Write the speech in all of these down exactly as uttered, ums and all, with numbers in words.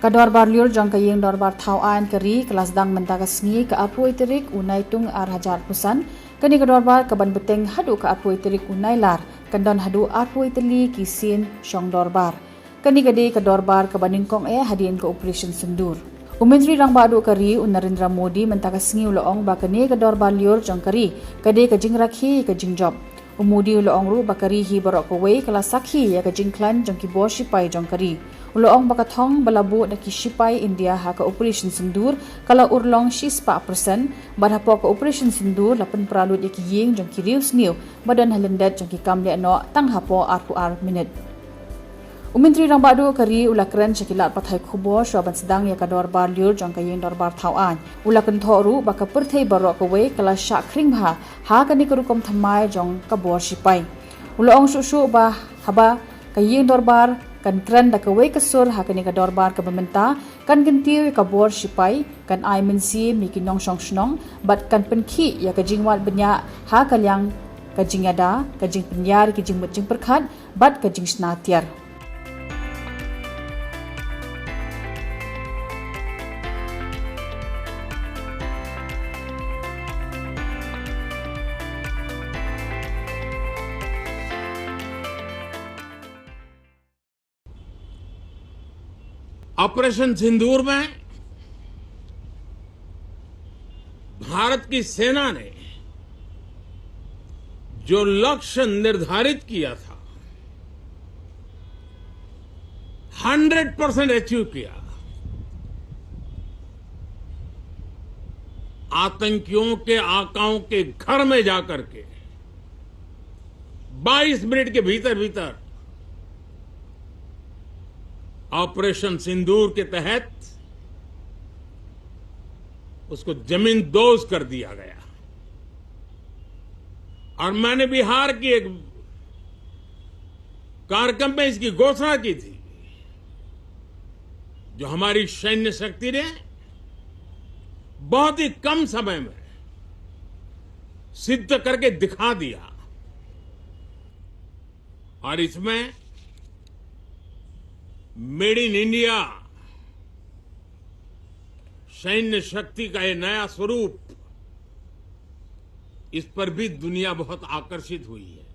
Ka dorbar lyiur jong ka ïing dorbar thaw aiñ ka ri ka la sdang mynta ka sngi ka arphew tarik u Naitung ar hajar arphew san. Kane ka dorbar ka ban bteng haduh ka arphew tarik u Nailar, kan don haduh arphew tylli ki sien shong dorbar. Kane ka dei ka dorbar ka ba nyngkong eh hadien ka Operation Sindoor. U Myntri Rangbah Duh ka ri u Narendra Modi mynta ka sngi u la ong ba kane ka dorbar lyiur jong ka ri ka dei ka jingrakhe ïa ka jingjop. U Modi u la ong ruh ba ka ri hi baroh kawei ka la sakhi ïa ka jingkhlaiñ jong ki bor shipai jong ka ri. U la ong ba ka thong ba la buh da ki shipai India ha ka Operation Sindoor ka la urlong shispah percent, bad hapoh ka Operation Sindoor la pynpra lut ïa ki ïing jong ki riewsniew ba don ha lyndet jong ki kam leh noh tang hapoh arphew ar minit. U Myntri Rangbah Duh ka ri u la kren sha ki lad pathai khubor shuwa ban sdang ïa ka dorbar lyiur jong ka ïing dorbar thaw aiñ. U la kynthoh ruh ba ka pyrthei baroh kawei ka la shah khring bha ha kane ka rukom thymmai jong ka bor shipai. U la ong shuh shuh ba haba ka ïing dorbar kan kren da kawei ka sur ha kane ka dorbar ka ba mynta, kan kyntiew ïa ka bor shipai, kan ai mynsiem ïa ki nongshong shnong, bad kan pynkhih ïa ka jingwad bniah ha ka liang ka jingïada, ka jingpynïar ïa ki jingmut jingpyrkhat bad ka jingshna tiar. Operation Sindoor में भारत की सेना ने जो लक्ष्य निर्धारित किया था, hundred percent achieve किया। आतंकियों के आकाओं के घर में जाकर के बाईस मिनट के भीतर भीतर ऑपरेशन सिंदूर के तहत उसको जमीन दोज कर दिया गया। और मैंने बिहार की एक कार्यक्रम में इसकी घोषणा की थी, जो हमारी सैन्य शक्ति ने बहुत ही कम समय में सिद्ध करके दिखा दिया। और इसमें मेड इन इंडिया सैन्य शक्ति का ये नया स्वरूप, इस पर भी दुनिया बहुत आकर्षित हुई है।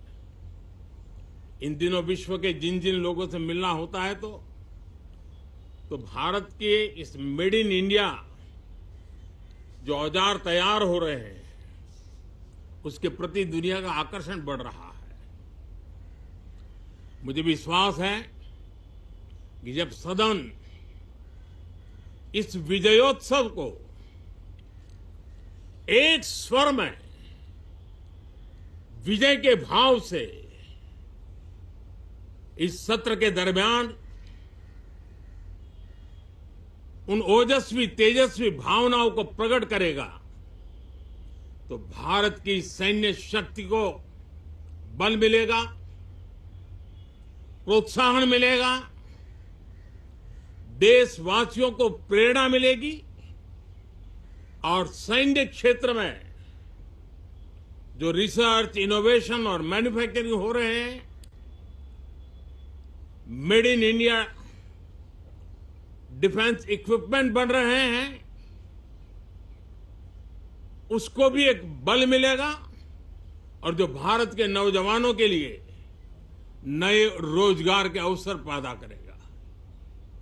इन दिनों विश्व के जिन जिन लोगों से मिलना होता है तो, तो भारत के इस मेड इन इंडिया जो औजार तैयार हो रहे हैं, उसके प्रति दुनिया का आकर्षण बढ़ रहा है। मुझे विश्वास है कि जब सदन इस विजयोत्सव को एक स्वर में विजय के भाव से इस सत्र के दरमियान उन ओजस्वी, तेजस्वी भावनाओं को प्रकट करेगा, तो भारत की सैन्य शक्ति को बल मिलेगा, प्रोत्साहन मिलेगा, देशवासियों को प्रेरणा मिलेगी और सैन्य क्षेत्र में जो रिसर्च, इनोवेशन और मैन्युफैक्चरिंग हो रहे हैं, made in India defence equipment बन रहे हैं, उसको भी एक बल मिलेगा और जो भारत के नौजवानों के लिए नए रोजगार के अवसर पैदा करेगा।